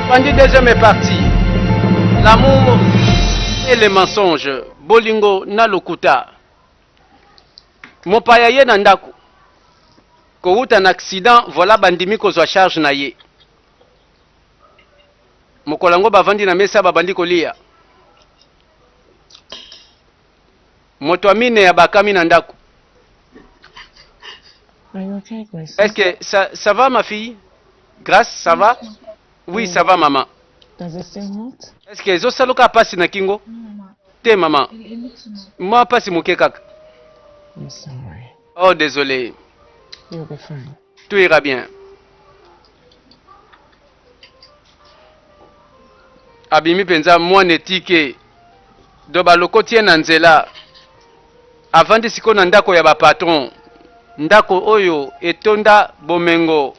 Bandi deuxième partie. L'amour et les mensonges. Bolingo na lokuta. Mopaya ye na ndako. Kowuta na accident, voilà bandimi kozwa charge na ye. Mokolo yango bavandi na mesa babandi kolia. Moto ya mine abakami na ndako. Est-ce que ça, ça va ma fille? Grace, ça va? Oui, ça va maman. Est-ce que ezosala kaka pasi na kingo? Te maman. Mwa pasi moke kaka. Oh désolé. Tout ira bien. Abimi mpenza mwana etike do balokoti ye na nzela avandi sikoyo na ndako ya bapatron ndako oyo etonda bomengo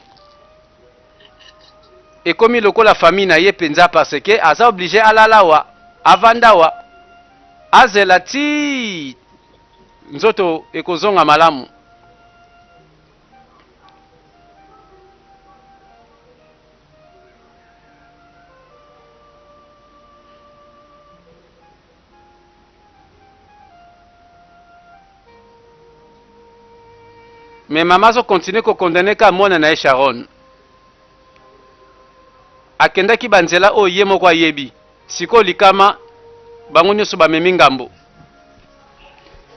ekomi lokola famille na ye mpenza parce que aza oblige alala awa avanda awa azela ti nzoto ekozonga malamu Mais mama azo continuer ko condamner ka mwana na ye Sharon. Akendaki ba nzela oyo ye moko ayebi. Sikoyo likama bango nyoso bamemi ngambo.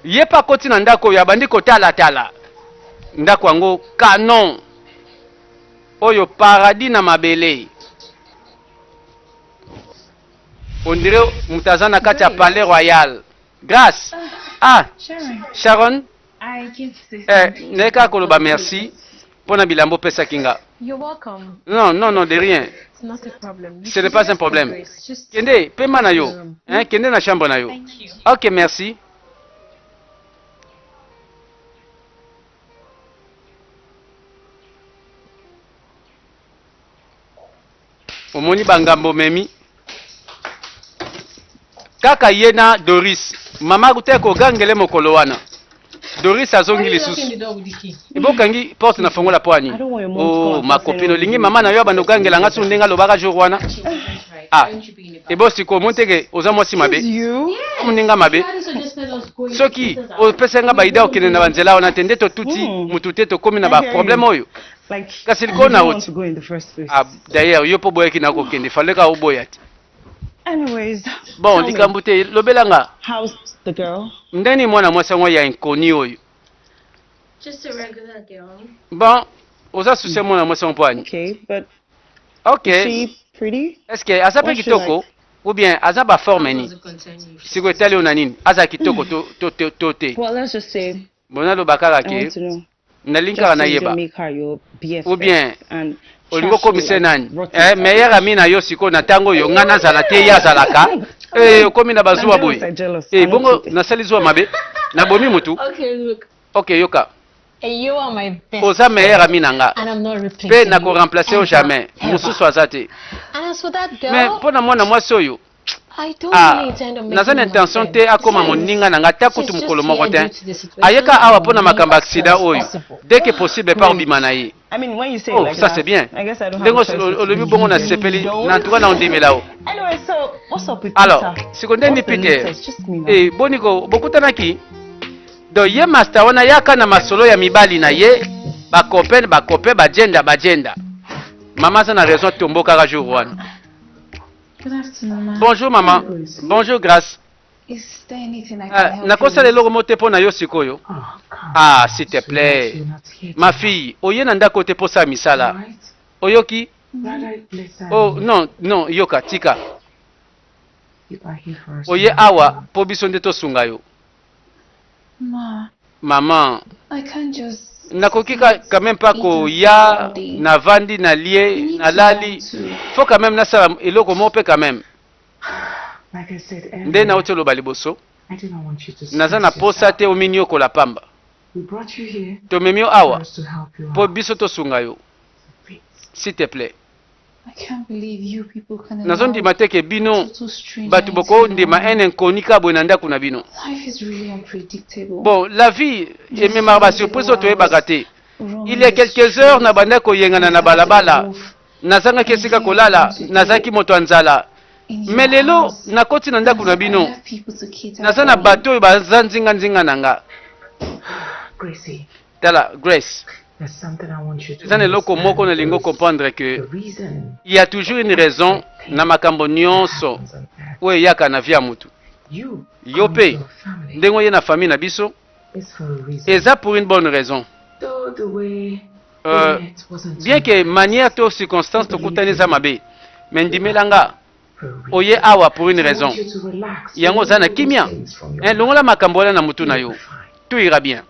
Ye pe akoti na ndako oyo abandi kotala tala. Ndako yango canon. Oyo paradis na mabele. On dirait moto aza na kati ya palais royal. Grace. Ah, Sharon. Eh, naye kaka koloba merci mpo na bilamba opesaki nga. Non, non, non, de rien. Ce n'est pas un problème. Kende, pema na yo. Hein, kende na chambre na yo. Ok, merci. Omoni ba ngambo omemi kaka ye na Doris. Mama akutaki kogangele mokolo wana. Doris azongi lisusu. Ebokangi porte na fongola po ani? Oh, ma copine olingi mama na yo abanda kogangela nga su ndenge alobaka jour wana? Ah, ebo sikoyo omoni te ke oza mwasi mabe? Moninga mabe. Soki opesaki nga ba idee okende na ba nzela wana te nde totuti mutu te tokomi na ba problème oyo. Kasi likolo na oti. Ah, d'ailleurs yo po boyaki na kokende fallait ka oboya te. Bon, likambo te, lobela nga. Ndeni mwana mwasi yango ya inconnu oyo. Bon, oza souci ya mwana mwasi yango mpo ani? Ok. Est-ce que aza pe kitoko ou bien aza ba forme nini? Siko etali yo na nini? Aza kitoko to to to te. Bon, naloba kaka ke Nalingi kaka nayeba. Ou bien olingi okomisa ye nani? Eh, meilleur ami na yo sikoyo na ntango oyo ngai nazala te ye azalaka. Eh, okomi na bazuwa boye. Eh, bongo nasali zuwa mabe? Nabomi mutu? Ok, yoka. Oza meilleur ami na nga pe nako remplacer yo jamais. Mosusu aza te. Mais mpo na mwana mwasi oyo Ah, naza na intention te akoma moninga na nga ata kutu mokolo moko te. Ayeka awa mpo na makambo ya accident oyo. Dès que possible pa obima na ye. Oh, ça c'est bien. Ndenge olobi bongo na sepeli, na en tout cas na ondimela yo. Alors, siko nde ni Peter. Eh, boni ko bokutanaki? Donc ye master wana yaka na masolo ya mibali na ye, ba copain, ba copain, ba jenda, ba jenda. Mama aza na raison tombokaka jour wana. Bonjour maman. Bonjour Grace. Ah, nakosala eloko moko te mpo na yo sikoyo. Oh, ah, s'il te plaît. Ma fille, oye na ndako te mpo osala misala. Oyoki? Oh, non, non, yoka, tika. Oye awa mpo biso nde tosunga yo. Maman, nakoki quand même pas koya navandi nalie nalali faut quand même nasala eloko moko mpe quand même nde nauti oloba liboso naza na posa te ominiokola pamba tomemi yo awa mpo biso tosunga yo s'il te plaît Nazo ndima te ke bino batu boko ndima un inconnu ka boye na ndaku na bino. Bon, la vie ememaka ba surprise oyo toyebaka te. Il y a quelques heures na bandaki koyengana na balabala. Nazangaki esika kolala, nazalaki moto ya nzala. Mais lelo nakoti na ndako na bino, naza na bato oyo baza nzinganzinga na nga. Tala Grace, eza na eloko moko nalingi comprendre que il y a toujours une raison na makambo nyonso oyo eyaka na vie ya mutu. Yo mpe ndenge oye na famille na biso eza pour une bonne raison. Bien que manière to circonstance tokutani eza mabe, mais ndimela nga oye awa pour une raison. Yango oza na kimia, hein, longola makambo wana na mutu na yo, tout ira bien.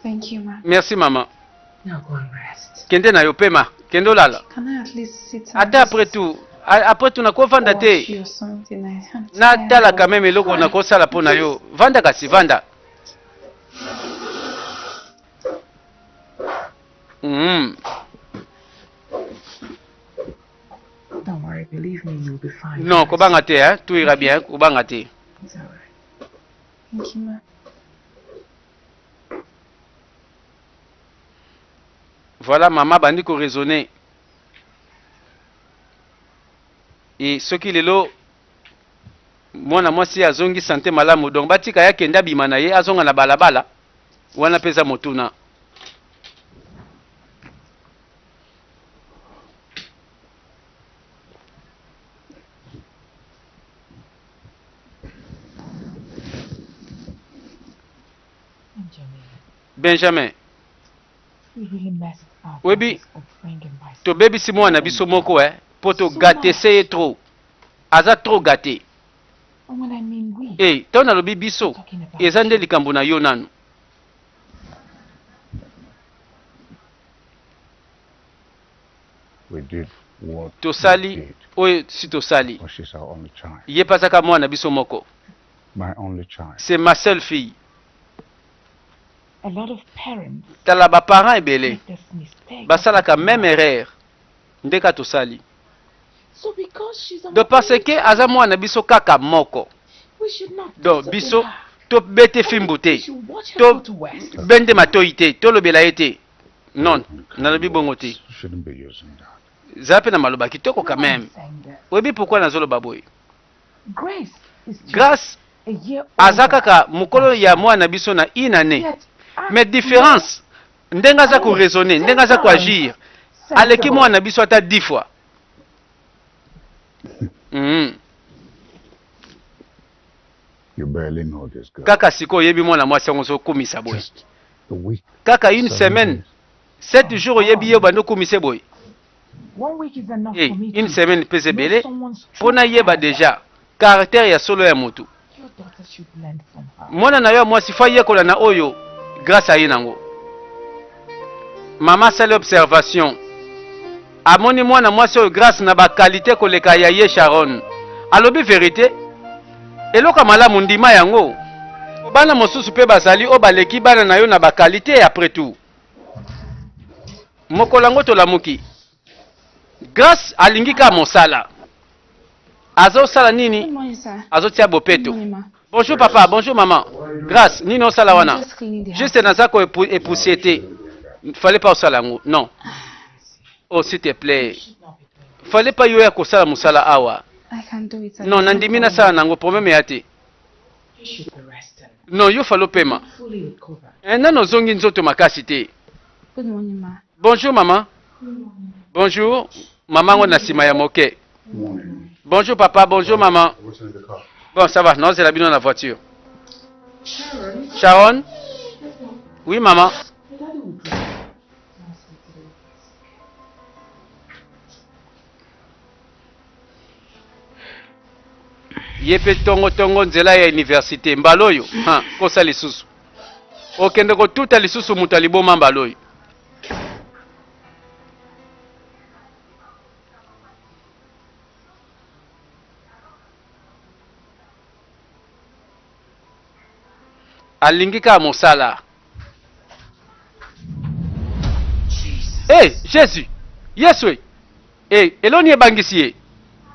Thank you, ma. Merci mama. Kende na yo pema, kende olala. Ata après tout, après tout nakovanda te. Natala quand même eloko nakosala mpo na yo. Vanda kasi, vanda. Don't worry, believe me, you'll be fine. Non, kobanga te, hein? Tout ira bien, kobanga te. It's all right. Thank you, ma. Voilà, mama bandi ko raisonner. Et soki lelo mwana mwasi azongi sante malamu, donc batika ye akende abima na ye azonga na balabala wana mpe eza motuna. Benjamin, oyebi tobebisi mwana na biso moko eh, mpo togatese ye trop, aza trop gâté. Eh, ntango nalobi biso eza nde likambo na yo nanu. Tosali oyo si tosali, ye mpe azaka mwana na biso moko. C'est ma seule fille. Tala ba parents ebele basalaka même erreur nde ka tosali. Donc parce que aza mwana na biso kaka moko, donc biso tobete fimbu te, tobende matoyi te, tolobela ye te. Non, nalobi bongo te. Zala mpe na maloba kitoko quand même. Oyebi pourquoi nazoloba boye? Grace aza kaka mokolo ya mwana na biso na une année, mais différence ndenge aza ko raisonner, ndenge aza ko agir, aleki mwana na biso ata 10 fois. You barely know this girl. Kaka sikoyo oyebi mwana mwasi yango ozokumisa boye. Just a week. Kaka une Seven semaine, days. 7 jours oyebi ye obandi okumisa ye boye. One week is enough Eh, for me une to semaine mpe eza know ebele someone's mpo true nayeba character. deja caractère ya solo ya motu. Your daughter should learn from her. Mwana na yo ya mwasi fo ayekola na oyo Grâce aye nango. Mama asali observation, amoni mwana mwasi oyo Grâce na ba qualité koleka ya ye Sharon. Alobi verite, eloko ya malamu ndima yango. Bana mosusu mpe bazali oyo baleki bana na yo na ba qualité après tout. Mokolo yango tolamuki, Grace alingi kaka mosala. Azosala nini? Good morning, sir. Azotia Good bopeto. morning, ma. Bonjour papa, bonjour maman. Grace, nini osala I'm wana? just cleaning the house. Juste naza ko epoussier te. Fallait pas osala yango. Non. Oh s'il te plaît. Fallait pas yo ya kosala mosala awa. I can do it. Non, There's no nandimi problem. nasala nango problème ya te. You should be resting. Non, yo fallait opema. Fully recovered. Eh, nano ozongi nzoto makasi te. Good morning, ma. Bonjour maman. Bonjour. Maman ngo na sima ya moke. Morning. Bonjour papa, bonjour maman. What's in the car? Bon, ça va, non, c'est la bino na voiture. Sharon? Oui maman. Ye pe tongo tongo nzela ya université mbala oyo, ha, kosa lisusu. Okende kotuta lisusu moto ya liboma mbala oyo. Alingi kaka mosala. Hey, Jésus! Yesu e! Hey, eloni ebangisi ye.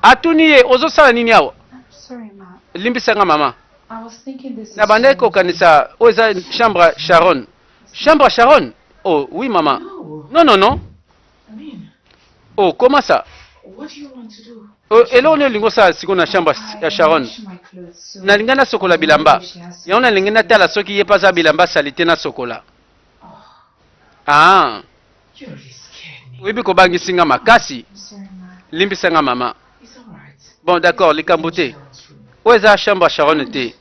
Atuni ye, ozosala nini awa? I'm sorry, ma. Limbisa nga mama. I was thinking this is Nabandaki Sharon's kokanisa oyo eza chambre ya Sharon. Chambre ya Sharon? Oh, oui mama. No. Non, non, non. I mean, Oh, comment ça? Oh, eloko nini olingi osala sikoyo na chambre ya Sharon? Nalingi nasokola bilamba. Yango nalingi natala soki ye mpe aza bilamba salite nasokola. Ah. Oyebi kobangisi nga makasi. Limbisa nga mama. Bon, d'accord, likambo te. Oyo eza chambre ya Sharon te.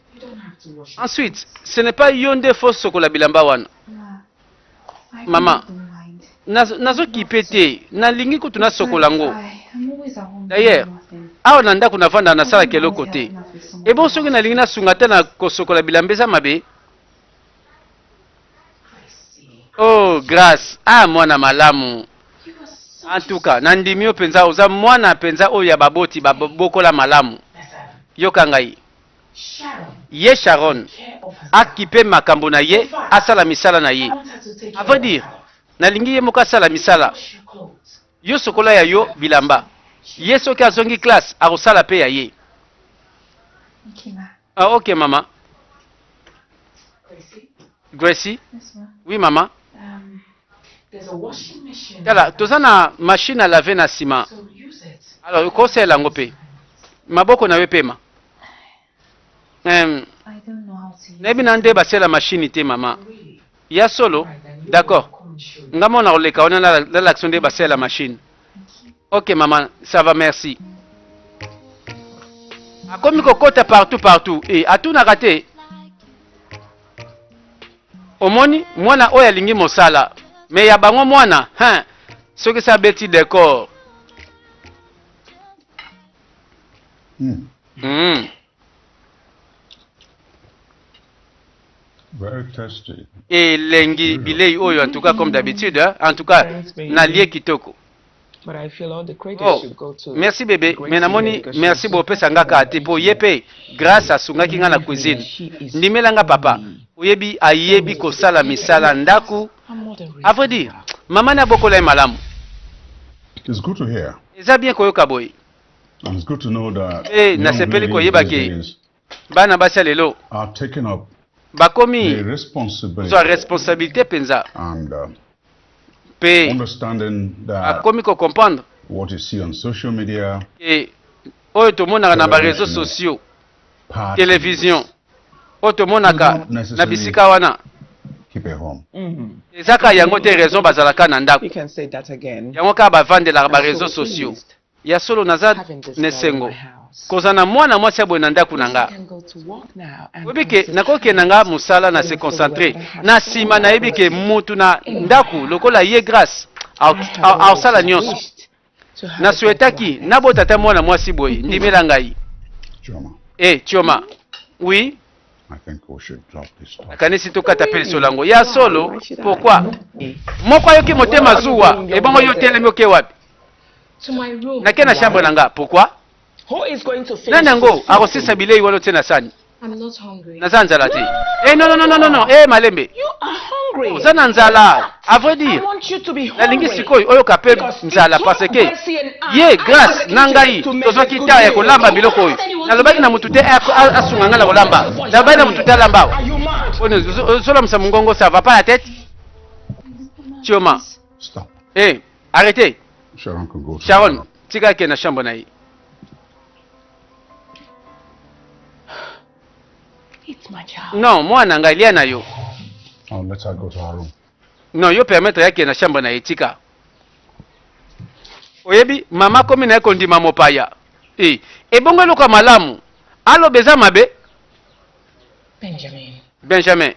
Ensuite, ce n'est pas yo nde faut sokola bilamba wana. Mama, nazokipe te, nalingi kutu nasokola yango. D'ailleurs, awa na ndako navandaka nasalaka eloko te. Ebongo soki nalingi nasunga ata na kosokola bilamba eza mabe? Oh, Grace, ah mwana malamu. En tout cas, nandimi yo mpenza, oza mwana mpenza oyo ya baboti babokola malamu. Yoka ngai. Ye Sharon akipe makambo na ye, asala misala na ye. À vrai dire, nalingi ye moko asala misala. Yo sokola ya yo bilamba. Ye soki azongi classe akosala pe ya ye. Ah, ok mama. Gracie? Oui mama. Tala, toza na machine à laver na sima. Alors, okosalela yango pe. Maboko na yo epema. Um, nayebi na nde basala machine te mama. Ya solo? D'accord. Nga mona koleka wana nalakisa nde basala machine. Ok maman, ça va merci. Akomi kokota partout partout. Eh, atunaka te. Omoni mwana oyo alingi mosala. Mais ya bango mwana, hein, soki sa beti decor. Very tasty. Elengi bilei oyo en tout cas comme d'habitude hein? En tout cas nalie kitoko. But I feel all the credit Oh, should go to merci bebe, Gracie mais namoni because she merci was so bopesa nga kaka te po ye pe Grace asungaki nga na cuisine. She is Ndimela nga papa, oyebi ayebi kosala misala ndaku. I'm more than À vrai dire, mama na bokola ye malamu. It's good to hear. Eza bien koyoka boye. And it's good to know that Pe young nasepeli ladies koyeba these ke days bana basi ya lelo are taking up bakomi the kozwa responsibility responsabilite mpenza and mpe understanding that bakomi ko comprendre what you see on social media, ke oyo tomonaka na ba réseaux television, sociaux, parties, television, oyo do tomonaka not na necessarily bisika wana keep a home. eza kaka yango te raison bazalaka na ndako You can say that again. yango kaka bavandelaka ba I'm so réseaux sociaux. pleased Ya solo naza having this na girl in esengo my house. kozala na mwana mwasi ya boye na ndako na I nga. can go to work now and Oyebi ke nakoki na nga mosala na se concentrer na sima nayebi ke mutu na ndaku lokola ye Grace I have akosala always nionso. wished to have Na a daughter souhaitaki like this. nabota ata mwana mwasi boye ndimela ngai. Chioma, Eh Chioma. Oui. I think we should drop this topic. Nakanisi tokata pe lisolo Really? yango. Ya Why? solo Why should I? pourquoi? Moko ayoki What motema are you zuwa doing, young ebongo yo lady? otelemi oke wapi? To my room. Nake na chambre Why? na nga pourquoi? Who is going to Nani finish yango this food for akosisa you? bilei wana otie na sani? I'm not hungry. Naza nzala te. No, no, Eh non no, non no, non non non, no. eh malembe. You are hungry. Oza na nzala. À vrai I dire, want you to be nalingi hungry. sikoyo oyoka pe Because it nzala took parce que Gracie and I ye out of Grace the na kitchen ngai to make this tozwaki good temps ya meal. kolamba biloko oyo. Nalobaki na mutu te asunga ngai na kolamba. Nalobaki na mutu te alamba awa. Are you mad? Oyo ozolamusa mongongo ça va pas la tête? Chioma. Stop. Eh, arrêtez. Sharon can go to Sharon, her. tika ake na chambre na ye. It's my child. Non, mwana ngai lia na yo. Oh, let her go to her room. Non, yo permettre yake na chambre na ye tika. Oyebi, mama komi na ye kondima mopaya. Eh, ebongo eloko ya malamu. Aloba eza mabe. Benjamin. Benjamin.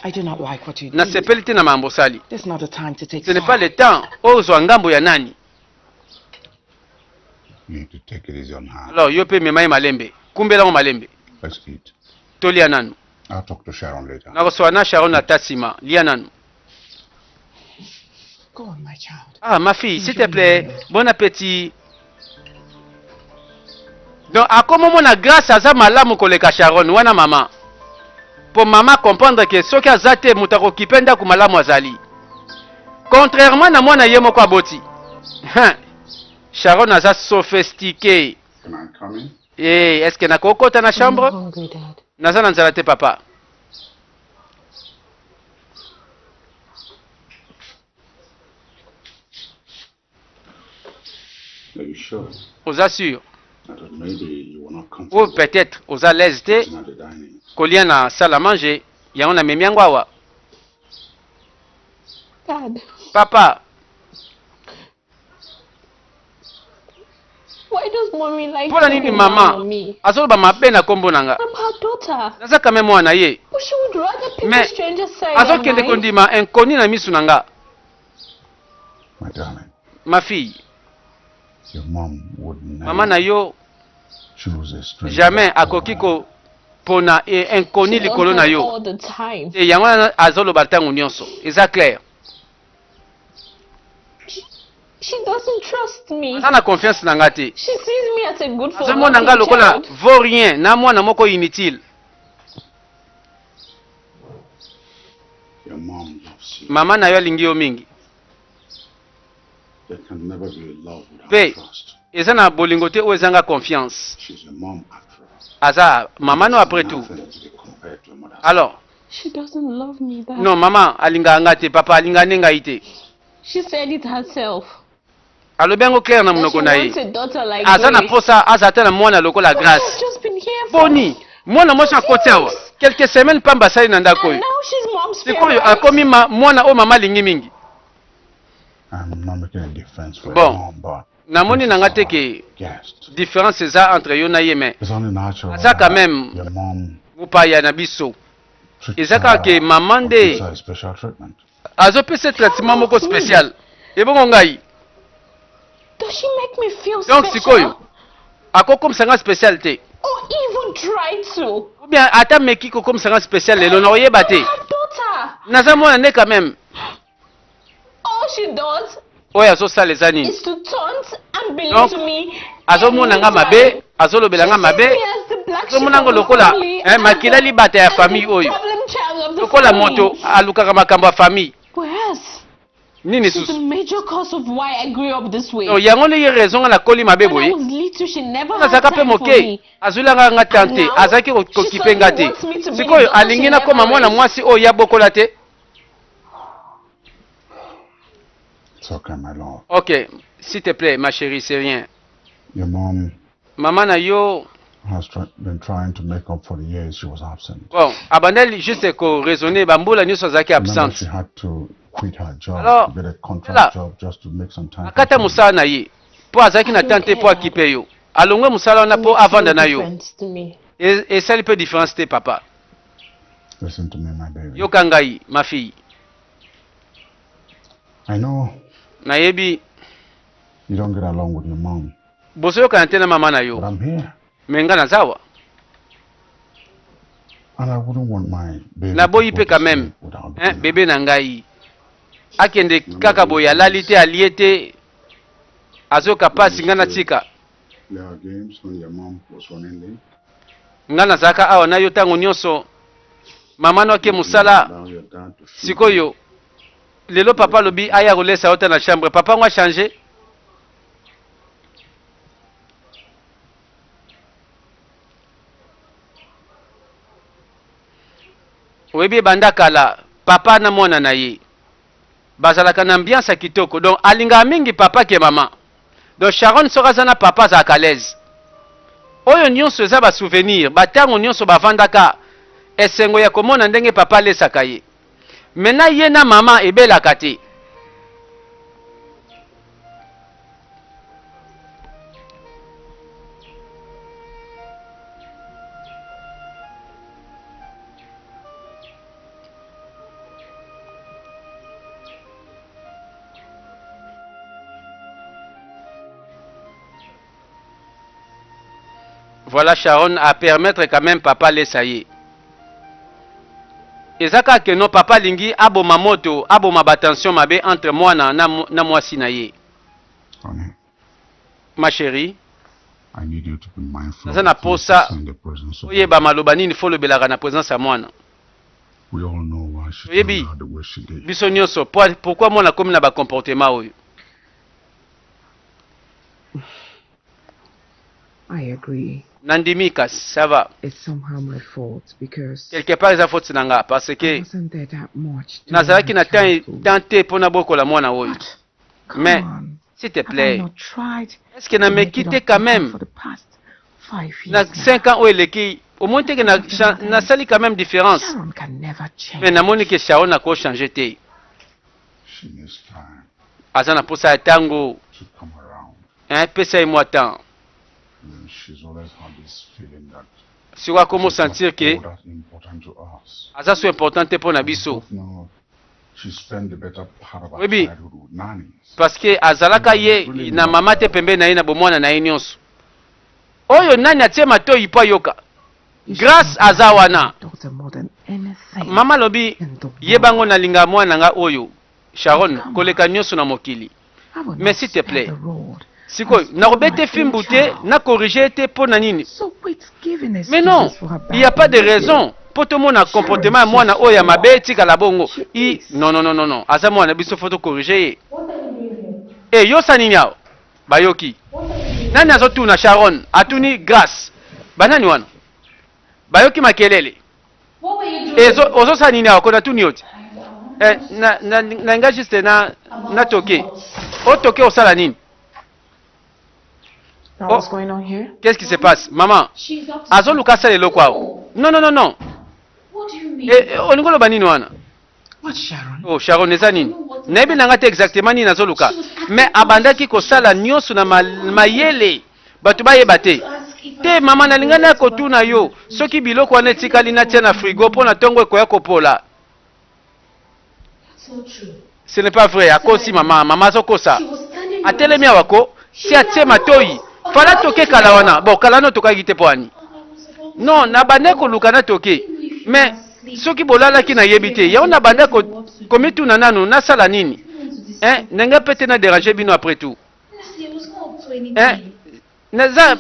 I do not like what you did. Nasepeli te na mambo osali. This is not the time to take Ce n'est pas le sides. temps ozwa ngambo ya nani. You need to take it easy on her. Alors yo pe mema ye malembe. Kumbela ngo malembe. Let's eat. Tolia nanu. I'll talk to Sharon later. Nakosolola na Sharon ata sima. Lia nanu. Go on, my child. Ah ma fille, s'il te Enjoy your plaît, meal. bon appétit. Donc akomo mona Grace aza malamu koleka Sharon wana mama. Po mama comprendre que soki aza te moto akokipe ndako malamu azali. Contrairement na mwana ye moko aboti. Hein. Sharon aza sophistiqué. Can I come in? Eh, est-ce que nakokota na I'm not chambre? hungry, Dad. Naza na nzala te papa. Oza sur? Ou peut-être oza à l'aise te kolia na salle à manger, yango namemi yango awa. Dad. Papa. Why does mommy like Mpo na nini talking mama down on me? azoloba mabe na kombo na nga? I'm her daughter. Naza quand même mwana na ye. But she would rather pick a Mais stranger's side than azokende mine. kondima inconnu na misu na nga. My darling, Ma fille, your mom would never mama na yo choose a stranger jamais over akoki her. kopona e inconnu She does likolo na that yo. all the time. Te yango wana azoloba ntango nyonso. Eza clair. She doesn't trust me. Aza na confiance na nga te. She sees me as a good for Azomona nga nothing lokola child. vaut rien na mwana moko inutile. Your mom loves you. Mama na yo alingi yo mingi. There can never be love without Pe trust. eza na bolingo te oyo ezanga confiance. She's your mom after all. Aza mama no après tout. Nothing to be compared to a mother. Alors, She doesn't love me that. non mama alingaka nga te, papa alingaka nde ngai te. She said it herself. Alobi yango clair na That she monoko na ye. wants a daughter like Aza na Grace. posa aza ata na mwana lokola But Grace. I've just been here for Boni, mwana mwasi akoti awa quelques semaines pamba asali na ndako And oyo. now she's mom's Sikoyo favorite. akomi ma, mwana oyo mama alingi mingi. I'm not making a defense for Bon. your mom, but Namoni na nga te ke guest. différence eza entre yo na ye mais It's only natural. aza quand that même your mom mopaya na biso. treats Eza kaka ke her mama or nde gives her a special treatment. azopesa traitement moko spécial. Ebongo ngai. Does she make me feel Donc special? sikoyo akokomisa nga spécial te. Or even try to? Ou bien ata meki kokomisa nga spécial lelo na oyeba te. I'm her daughter. Naza mwana nde quand même. All she does Oyo azosala eza nini? is to taunt and Donc, belittle me azomona nga every mabe, time. azolobela nga She sees mabe, me as the black sheep azomona of ngo the lokola family eh, and makila the- libata ya and the famille oyo. problem child of the Lokola family. moto alukaka makambo ya famille. Whereas Nini she's the susu? major cause of why I grew up this way. Donc yango nde ye raison nga nakoli mabe When I boye. was little, she never had Nazalaka mpe time for moke, me. azwilanga nga temps And te, now, azalaki she kokipe nga suddenly te. wants me to be the Sikoyo daughter she alingi never nakoma mwana raised. mwasi oyo ya bokola te. It's okay, my love. Ok, s'il te plaît, ma chérie, c'est rien. Your mom Mama na yo, has been trying to make up for the years she was absent. bon, abandeli juste ko raisonner bambula nyonso azalaki Remember, absente. she had to quit her job Alors, to get a contract là, job just to make some time for akata family. mosala na ye mpo azalaki na temps te mpo akipe yo. Alongwe mosala wana It mpo makes no avanda na yo. difference to me. E- Esali mpe différence te papa. Listen to me, my baby. Yoka ngai, ma fille. I know Nayebi you don't get along with your mom, bozoyokana te na mama na yo. but I'm here, Me nga naza awa. and I wouldn't want my baby to Naboyi go mpe to quand même. sleep without Hein, dinner. bebe na ngai akende kaka boye alali te alie te azoyoka mpasi ngai natika Play our games when your mom was running late. ngai nazalaka awa na yo ntango nyonso mama no ake mosala Allow your dad to feed sikoyo lelo papa alobi aya kolesa yo te na chambre papa ngo achange oyebi ebanda kala papa na mwana na ye bazalaka na ambiance ya kitoko donc alingaka mingi papa ke mama donc sharon soki aza na papa azalaka l'aise oyo nyonso eza basouvenir batango nyonso bavandaka esengo ya komona ndenge papa alesaka ye maintenant ye na mama ebelaka te. Voilà Sharon a permettre quand même papa alesa ye. Eza kaka que non papa alingi aboma moto, aboma ba tension mabe entre mwana na, na mwasi na ye. Honey, Ma chérie, I need you to be mindful naza of na the things you posa say in the presence of oyeba maloba nini fo olobelaka na présence ya mwana. We all know why she turned Toyebi out the way she did. biso nyonso pourquoi mwana akomi na ba comportement oyo. I agree. Nandimi kasi ça va. It's somehow my fault because Quelque part eza faute na nga parce I que wasn't there that much during nazalaki her na temps childhood. temps te mpo nabokola mwana oyo. But come Mais on. S'il te Have I plaît. not tried Est ce que to make nameki it te up quand to her même for the past 5 na years now? 5 ans oyo eleki, omoni te ke Something that nasali is, quand même différence? Sharon can never Mais namoni change. ke Sharon akochange te. She needs time Aza na mposa ya ntango. to come around. Hein, pesa ye mwa temps. And then she's always had this feeling that Sikoyo akomo she's not sentir ke all that important to us. aza so important te mpo na And we biso. both know she spent the better part of her Oyebi, childhood with nannies. parce que azalaka And ye it's really na not mama te her. pembeni na ye na bomwana na ye nyonso. Oyo nani atie matoi mpo ayoka? You should Grâce know that I aza love my wana. daughter more than anything Mama alobi in the yebango world. nalinga mwana nga oyo Sharon Come koleka on. nyonso na mokili. I will Mais not s'il te spare plaît, the rod and sikoyo spoil nakobete my own fimbu te, child. na corrige te mpo na nini? So quit giving Mais non, excuses for her il y a bad pas de behavior. raison mpo tomona Sharon comportement ya is mwana just oyo ya mabe what etikala bongo. she I is. non non non non non, aza mwana biso fo tokorige ye. E yosa nini awa? Bayoki. Nani azotuna Sharon? Atuni Grace. Banani wana? Bayoki makelele. E ozosala nini awa? Kona tuni yo te. Eh, na na na nga juste na na toke. Otoke osala nini? Now Oh, what's going on here? qu'est-ce qui se passe? Maman, azoluka asala eloko awa. Non non non non. Eh, eh, olingi oloba nini wana? What, Sharon? Oh, Sharon eza nini? Nayebi na nga te exactement nini azoluka. Mais abandaki kosala nyonso na mayele. Bato bayeba te. Te mama nalinga na kotuna yo soki biloko wana etikali natia na frigo mpo na ntongo ekoya kopola. Ce n'est pas vrai, akosi mama, mama azokosa. Atelemi awa ko, si atie matoi, fala toke kala wana. Bon, kala no tokaki te po ani. Non, na bande koluka na toke. Mais soki bolalaki nayebi te. Yango na bande ko komituna nanu nasala nini? Hein, ndenge pe te na déranger bino après tout. Hein, naza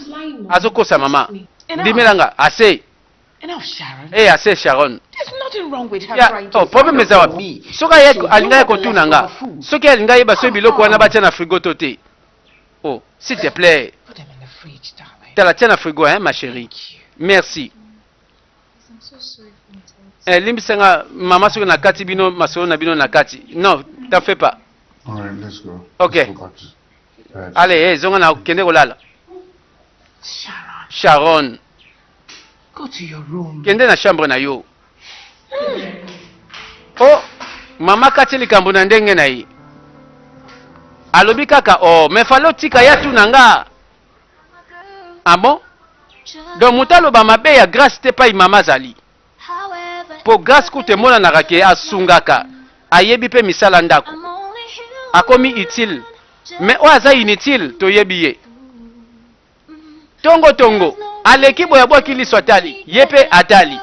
azokosa mama. Enough. Ndimela nga, ase. Enough, Sharon. Eh, ase Sharon. There's nothing wrong with her Ya, trying to oh, find problème out eza from wapi? me. Soki aye She knew alinga ye what the kotuna nga. leftover food. Soki alinga yeba soki Come biloko wana on. batia na frigo to te. Oh, s'il te plaît. Put them in the fridge, darling. Tala tia na frigo hein, ma chérie. Thank you. Merci. Eh, limbisa nga mama soki na kati bino masolo na bino na kati. Non, t'en fais pas. All right, let's go. Ok. Let's go back to bed. Allez, eh, zonga na kende kolala. Sharon, Sharon, go to your room. kende na chambre na yo. Oh, mama kati likambo na ndenge na ye. Alobi kaka oh, mais fallait otika ya tuna nga. Ah bon? Donc moto aloba mabe ya Grace te pai mama azali. Po Grace kutu emonanaka ke asungaka, ayebi pe misala ndako. Akomi utile. Mais oyo aza inutile toyebi ye. Tongo tongo aleki boye abwaki liso atali ye pe atali.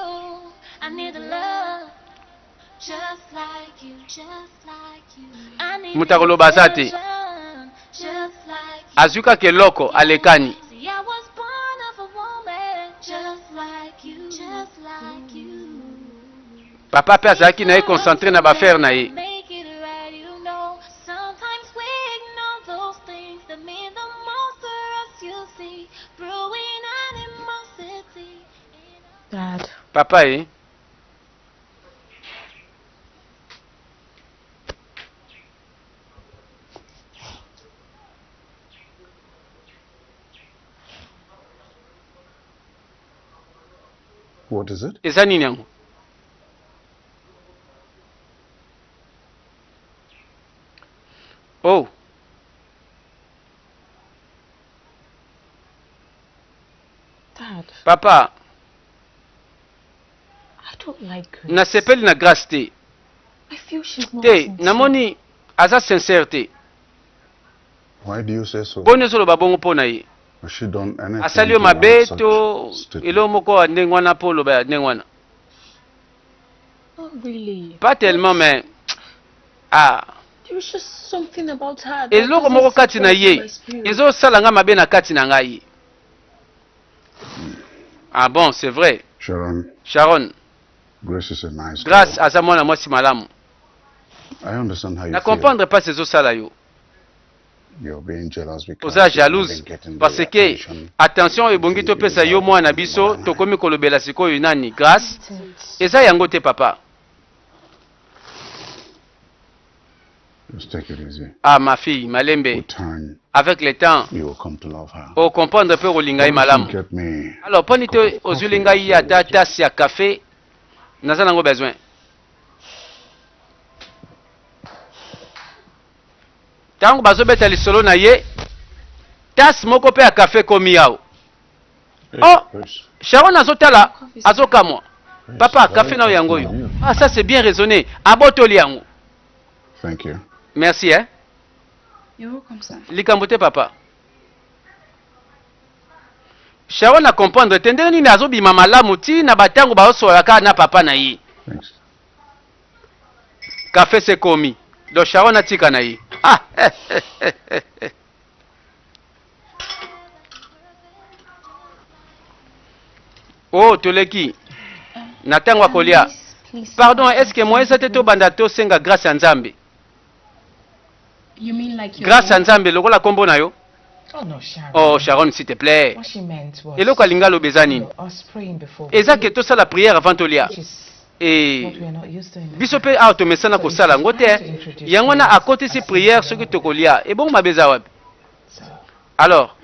Moto akoloba aza te. Azwi kaka eloko alekani. Papa pe azalaki na ye concentre na ba affaires na ye. Dad. Papa eh. What is it? Eza nini yango? Oh. Dad. Papa. I don't like Grace. Nasepeli na Grace te. I feel she's not Te, sincere. namoni aza sincère te. Why do you say so? Boni ozoloba bongo mpo na ye? Has she done anything Asali yo to warrant mabe such to statement? eloko moko ya ndenge wana mpo oloba ya ndenge wana? Not really. Pas tellement mais ah There's just something about her that eloko doesn't moko sit kati na right ye in my spirit. ezosala nga mabe na kati na ngai. Ah bon, c'est vrai. Sharon, Sharon, Grace is a nice Grace girl. aza mwana mwasi malamu. I understand how you Na feel. comprendre mpasi ezosala yo. You're being jealous because Oza you've not jalouse been getting the parce que attention attention you ebongi think you topesa yo deserve mwana from biso Mama and I. tokomi kolobela sikoyo nani Grace eza yango te papa. Just take it easy. Ah ma fille, malembe. With time, Avec le temps, you will come to love her. o comprendre mpe kolinga ye Why don't malamu. you get me Alors poni te ozwili ngai ata tasse ya café, naza nango besoin. Ntango bazobeta lisolo na ye, tasse moko mpe ya café ekomi awa. Hey, Oh! Grace. Sharon azotala, azokamwa. Grace, Papa, very café na yo yango thoughtful oyo. of you. Ah, ça c'est bien raisonné. Abotoli yango. Thank you. Merci, hein. You're welcome, sir. Likambo te papa. Sharon a comprendre te ndenge nini azobima malamu ti na batango baosola kaka na papa na ye. Thanks. Café c'est komi. Donc Sharon atika na ye. Ah! Oh, toleki. Na tango ya kolia. Please, please. Pardon, est-ce que moyen eza te tobanda tosenga grâce ya Nzambe? You mean like your Grâce ya name? Nzambe lokola kombo na yo? Oh no, Sharon. Oh, Sharon, s'il te plaît. What she meant was Eloko alingi aloba eza nini? us praying before we Eza ke eat, tosala prière avant tolia. which is Eh, what we are not used to in the biso house. mpe awa tomesana kosala yango te. Yango wana akotisi prière soki tokolia. Ebongo mabe eza wapi? So, Alors,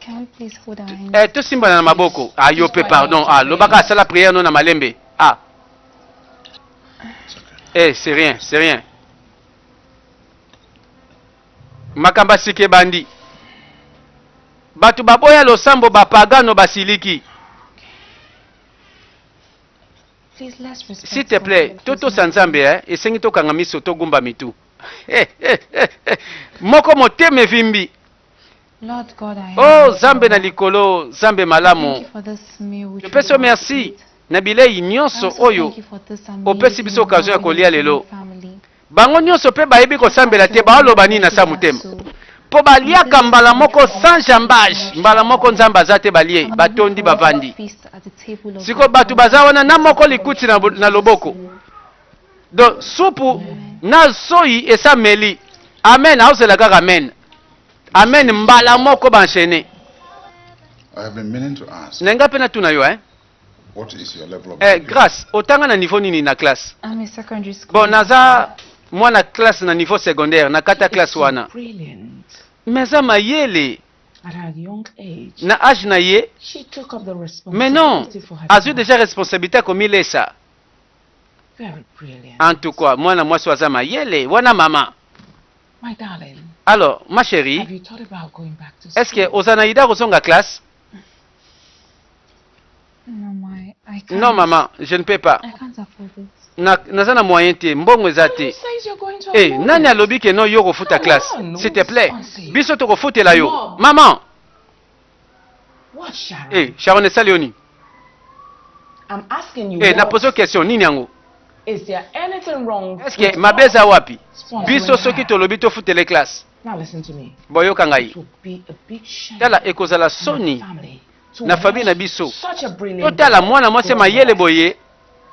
Can we please hold our hands? eh, tosimbana na maboko. Ah, yo mpe pardon. Ah, lobaka asala prière no na malembe. Ah. It's okay. Eh, c'est rien, c'est rien. Makambo ya sika ebandi. Bato baboya losambo bapagano basiliki. Please, let's respect S'il te God plaît, and totosa close Nzambe, eh, esengi tokanga miso togumba mitu. Eh, eh, eh, eh. Moko motema evimbi. Lord God, I Oh, am Nzambe na likolo, Nzambe Thank malamu. you for this meal which we Topesi yo want to merci eat. na bilei I nyonso also oyo thank you for this opesi amazing, biso occasion ya loving kolia lelo. family. Bango nyonso mpe bayebi kosambela te, baoloba nini na sa motema? Mpo baliaka mbala moko sans jambage, mbala moko Nzambe aza te, balie, batondi, bavandi. Sikoyo bato baza wana na moko likuti na, na loboko. Donc supu na soyi esameli. Amen, aozela kaka amen. Amen mbala moko ba enchaîner. I have been meaning to ask, Na nga mpe natuna yo, hein? what is your level of Eh, education? Grâce, otanga na niveau nini na classe? I'm a secondary school. Bon, naza mwana classe na niveau secondaire, na kata she is classe so wana. brilliant. Mais aza mayele At her young age, na age na ye, she took up the mais non, responsibility for her azwi child. déjà responsabilité akomilesa. Very brilliant. En tout cas, mwana mwasi oyo aza mayele, wana mama. My darling, Alors, ma chérie, have you thought about going back to est-ce que school? oza na idée ya kozonga classe? No, my, I can't. Non, maman, je ne peux pas. I can't afford it. Na, naza na moyen te, mbongo eza Who te. says you're going to Eh, afford nani it? alobi ke no yo kofuta Come classe? on, S'il te plaît. sponsor you. Biso tokofutela yo. Mom. Maman, What, Sharon? eh, Sharon esali yo nini? I'm asking you. Eh, na what? pose question nini yango? Is there anything wrong Est-ce with que mabe eza wapi? sponsoring Biso soki her? tolobi tofutele classe. Now listen to me. Boyoka ngai. It would be a big shame Tala ekozala on our soni family to na famille na watch biso. Such a brilliant Totala girl mwana mwasi go mayele unblessed. boye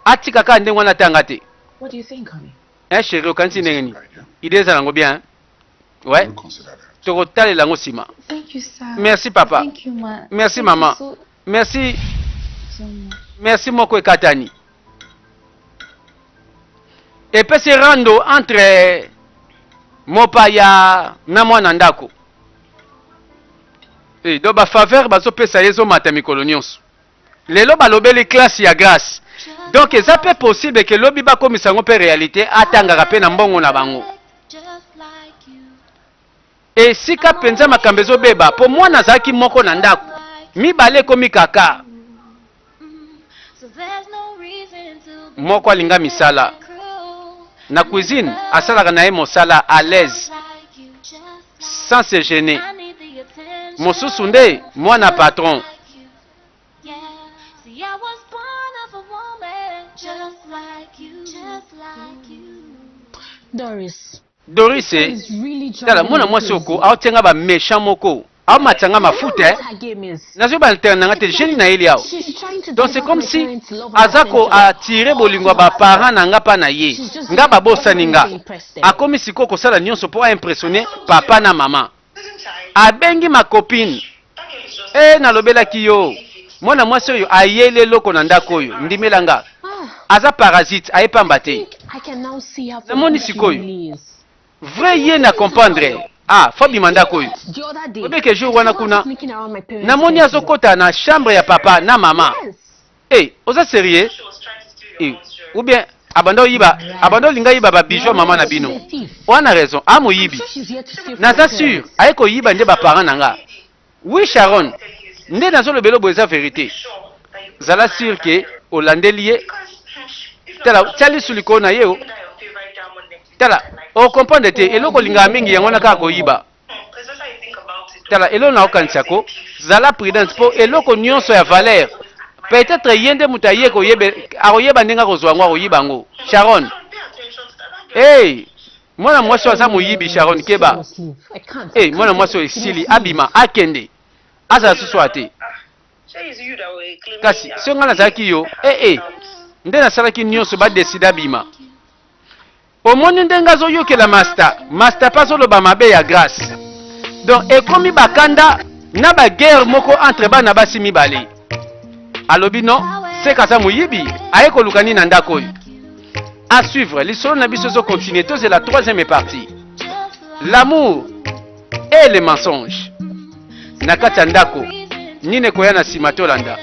atika kaka ndenge wana atanga te. What do you think, honey? Hein chérie, okanisi ndenge nini? Good idea. Idée eza nango bien. Hein? Ouais, We'll consider that. tokotalela yango nsima. Thank you, sir. Merci papa. Thank you, ma. Merci, Thank maman. You so, Merci, so much. merci moko ekatani. Epesi rando entre mopaya na mwana ndako. Eh, donc ba faveur bazopesa ye ezomata mikolo nyonso. Lelo balobeli classe ya grâce. Donc eza pe possible ke lobi bakomisa yango pe réalité atangaka pe na mbongo na bango. Esika mpenza makambo ezobeba po mwana azalaki moko na ndako, mibale ekomi kaka. Moko alinga misala na cuisine, asalaka na ye mosala à l'aise sans se gêner. Mosusu nde mwana patron. Doris. Doris, Is really tala driving mwana me mwasi crazy. oko aotianga ba méchant moko, aomatisa nga mafuta, eh. What her game is. Nazoyeba alterne na nga te, jeune na yeli awa. She's trying to Donc c'est divert comme my si parents' love and aza ko attention. atire bolingo ya baparent na nga mpa na ye. She's just Nga doing babosani everything nga. to impress them. Akomi sikoyo kosala nyonso mpo aimpressionne papa na mama. Abengi ma copine. Eh, nalobelaki yo. Mwana mwasi oyo ayeli eloko na ndako oyo, ndimela nga. Ah, Aza parasite, aye pamba te. think I Namoni sikoyo vrai ye na comprendre. Ah, faut abima ndako oyo. Oyebi ke jour wana kuna namoni azokota na chambre ya papa na mama. Eh, oza sérieux? Eh, ou bien abanda oyiba, abanda olinga yiba ba bijoux ya mama na bino. Wana raison, a moyibi. Naza sûr, aye koyiba nde ba parents na nga. Oui Sharon, nde nazolobela boye eza verite. Zala sûr ke olandeli ye. Tala, tia lisu likolo na ye o. Tala, o comprendre te, eloko olingaka mingi yango wana kaka koyiba. Tala, eloko na okanisa ko, zala prudente po eloko nyonso ya valeur, peut-être ye nde moto aye koyebe, akoyeba ndenge akozwa yango, akoyiba yango. Sharon, hey! Mwana mwasi oyo aza moyibi Sharon keba. Eh mwana mwasi oyo esili abima akende azala susu awa te. Kasi soki ngai nazalaki yo eh eh nde nasalaki nyonso ba decide abima. Omoni ndenge azoyokela masta masta pe azoloba mabe ya Grace. Donc ekomi bakanda na ba guerre moko entre bana basi mibale. Alobi non seka aza moyibi aye koluka nini na ndako oyo. À suivre, lisolo na biso ezo continuer, tozela troisième partie. L'amour et les mensonges. Na kati ya ndako, nini ekoya na nsima tolanda.